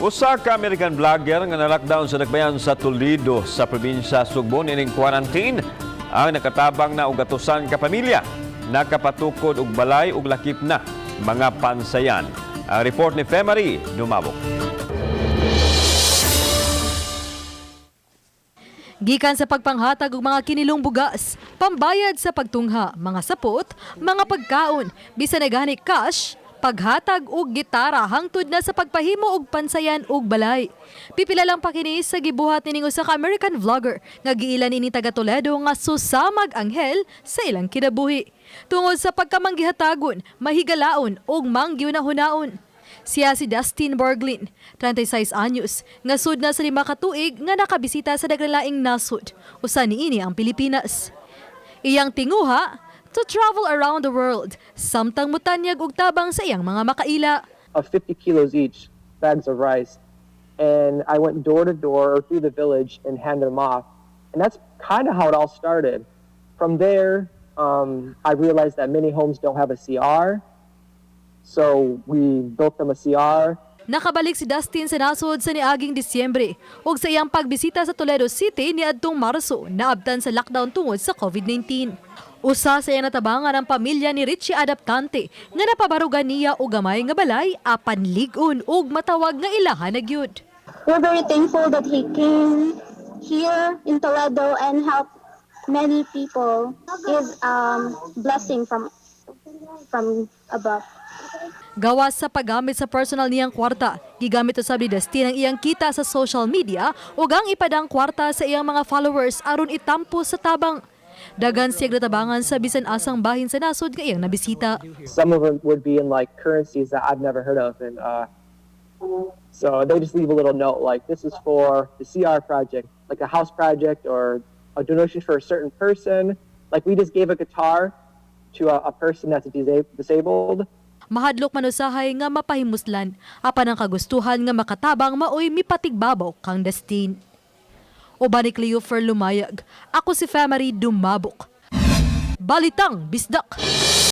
Usa ka American vlogger nga na-lockdown sa dakbayan sa Toledo sa probinsya Sugbo nining quarantine ang nakatabang na og gatusan ka pamilya, nakapatukod og balay ug lakip na mga pansayan. Ang report ni Femary Dumabok. Gikan sa pagpanghatag og mga kinilong bugas, pambayad sa pagtungha, mga sapot, mga pagkaon, bisan na gani cash, paghatag og gitara hangtod na sa pagpahimo og pansayan og balay. Pipila lang pa kini sa gibuhat nining usa ka American vlogger nga giila niini taga Toledo nga susamag anghel sa ilang kinabuhi. Tungod sa pagkamanggihatagon, mahigalaon ug manggiunahunaon. Siya si Dustin Borglin, 36 anyos, nga sud na sa 5 ka tuig nga nakabisita sa daghang nasod. Usa niini ang Pilipinas. Iyang tinguha to travel around the world, samtang mutanyag og tabang sa iyang mga makaila. Of 50 kilos each bags of rice. And I went door to door through the village and handed them off. And that's kind of how it all started. From there, I realized that many homes don't have a CR. So we built them a CR. Nakabalik si Dustin sa nasod sa niaging Disyembre ug sa iyang pagbisita sa Toledo City niadtong Marso, naabtan sa lockdown tungod sa COVID-19. Usa sa iyang natabangan ang pamilya ni Richie Adaptante nga napabarugan niya og gamay nga balay apan lig-on ug matawag nga ilaha na gyud. We're very thankful that he came here in Toledo and helped many people. Is blessing from above. Gawas sa paggamit sa personal niyang kwarta, gigamit usab ni Dustin ang iyang kita sa social media ug ang ipadang kwarta sa iyang mga followers aron itampo sa tabang. Daghan siya natabangan sa bisan asang bahin sa nasod nga iyang nabisita. Some of them would be in like currencies that I've never heard of. And so they just leave a little note like, "This is for the CR project," like a house project or a donation for a certain person. Like we just gave a guitar to a person that's disabled. Mahadlok man usahay nga mapahimuslan, apan ang kagustuhan nga makatabang maoy mipatigbabaw kang Dustin. Uban ni Cleofer Lumayag, ako si Famary Dumabok. Balitang Bisdak!